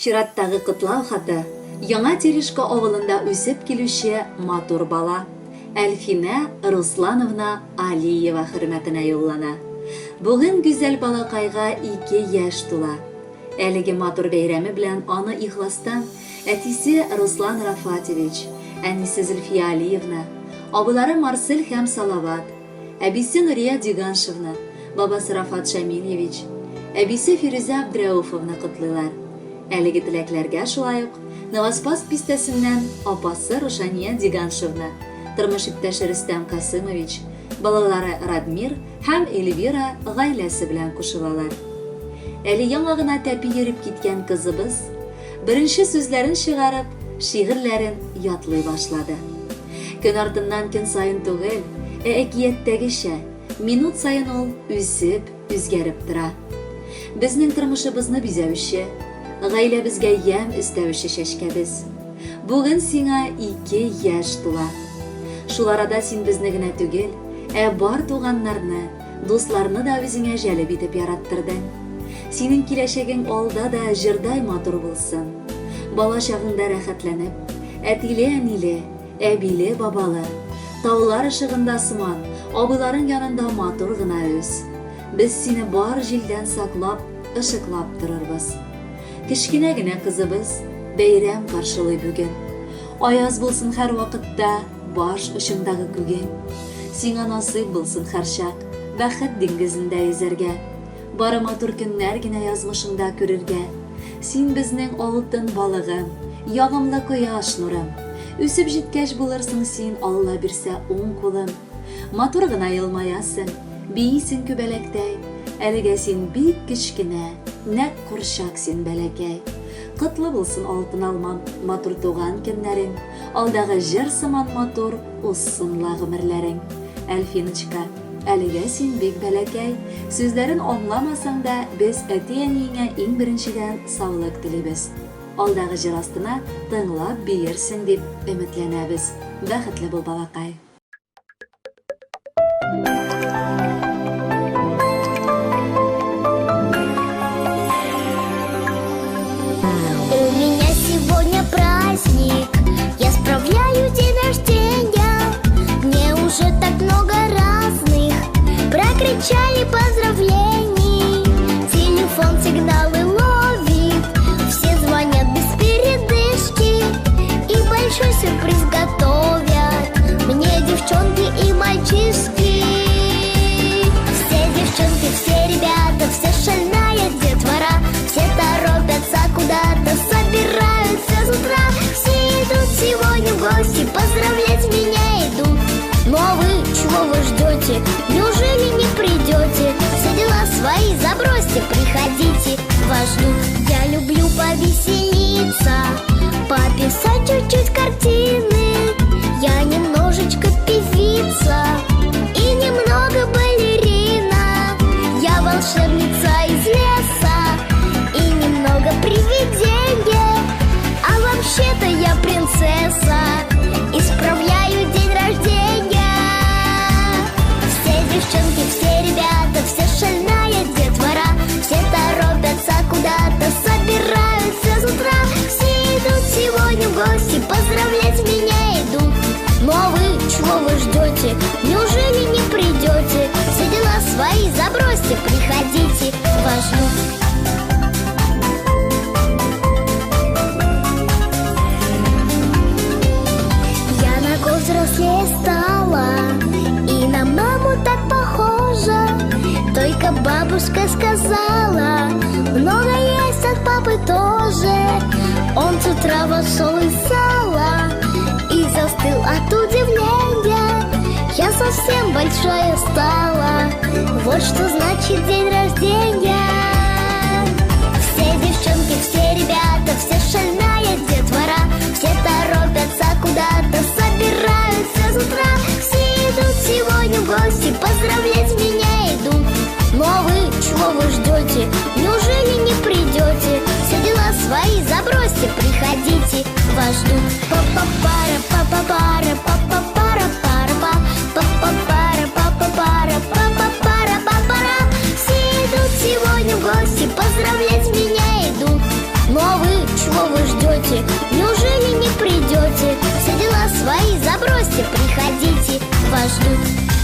Чираттагы котлау хаты Яңа Терешка авылында үсеп килүче матур бала, Әлфинә Руслановна Алиева хөрмәтенә юллана. Бүген гүзәл балакайга ике яшь тула. Әлеге матур бәйрәме белән аны ихластан әтисе Руслан Рафатевич, әнисе Зөлфия Алиевна, абыйлары Марсель һәм Салават, әбисе Нурия Диганшевна, бабасы Рафат Шамильевич, әбисе Фирүзә Абдрәүфовна котлыйлар. Әлеге теләкләргә шулай ук Новоспасск бистәсеннән апасы Рушания Диганшевна, тормыш иптәше Рөстәм Касымович, балалары Радмир һәм Эльвира гаиләсе белән кушылалар. Әле яңа гына тәпи йөреп киткән кызыбыз, беренче сүзләрен чыгарып, шигырьләрен ятлый башлады. Көн артыннан көн саен түгел, ә әкияттәгечә, минут саен ул үсеп, үзгәреп тора. Безнең тормышыбызны бизәүче, гаиләбезгә ямь өстәүче чәчкәбез. Бүген сиңа ике яшь тула. Шул арада син безне генә түгел, ә бар туганнарны, дусларны да үзеңә җәлеп итеп яраттырдың. Синең киләчәгең алда да җырдай матур булсын. Бала чагыңда рәхәтләнеп, әтиле-әниле, әбиле-бабалы, таулар ышыгында сыман, абыйларың янында матур гына үс. Без сине бар җилдән саклап, ышыклап торырбыз. Кечкенә генә кызыбыз бәйрәм каршылый бүген. Аяз булсын һәрвакытта баш очыңдагы күгең. Сиңа насыйп булсын һәрчак бәхет диңгезендә йөзәргә. Бары матур көннәр генә язмышыңда күрергә. Син безнең алтын балыгым, ягымлы кояш нурым. Үсеп җиткәч булырсың син, Алла бирсә, уң кулым. Матур гына елмаясың, биисең күбәләктәй. Әлегә син бик кечкенә, нәкъ курчак син бәләкәй. Котлы булсын алтын алмам, матур туган көннәрең. Алдагы җыр сыман матур узсын ла гомерләрең. Әлфиночка, әлегә син бик бәләкәй. Сүзләрен аңламасаң да, без әти-әниеңә иң беренчедән саулык телибез. Алдагы җыр астына тыңлап биерсең дип өметләнәбез. Бәхетле бул, балакай. У меня сегодня праздник, я справляю день рождения. Мне уже так много разных прокричали поздравлений. Телефон сигналы ловит, все звонят без передышки и большой сюрприз готовят мне девчонки и мальчишки. Все девчонки, все ребята, все шальная детвора, все торопятся куда-то, собираются с утра. Все идут сегодня в гости, поздравлять меня идут. Ну а вы, чего вы ждете? Неужели не придете? Все дела свои забросьте, приходите, вас ждут. Я люблю повеселиться, пописать чуть-чуть картины. Я немножечко певица и немного балерина. Я волшебница из леса и немного привидение. А вообще-то я принцесса, исправляю день рождения. Все девчонки, все ребята, все шальная детвора, все торопятся куда-то, собираются с утра. Все идут сегодня в гости, поздравлять меня идут. Ну а вы, чего вы ждете? Неужели не придете? Все дела свои забросьте, приходите, вас ждут. Я на год взрослее стала и на маму так похожа. Только бабушка сказала, много есть от папы тоже. Он с утра вошел из зала и застыл от удивления. Я совсем большая стала, вот что значит день рождения. Все девчонки, все ребята, все шальная детвора, все торопятся куда-то, собираются с утра. Все идут сегодня в гости, поздравлять меня идут. Ну а вы, чего вы ждете? Неужели не придете? Все дела свои забросьте, приходите, вас ждут. Па-па-пара, па-па-пара, па-па-пара, пара-па, па-па-пара, па-па-пара, па-па-пара, па-пара. Все идут сегодня в гости, поздравлять меня идут. Ну а вы, Чего вы ждете? Неужели не придете? Все дела свои забросьте, приходите, вас ждут.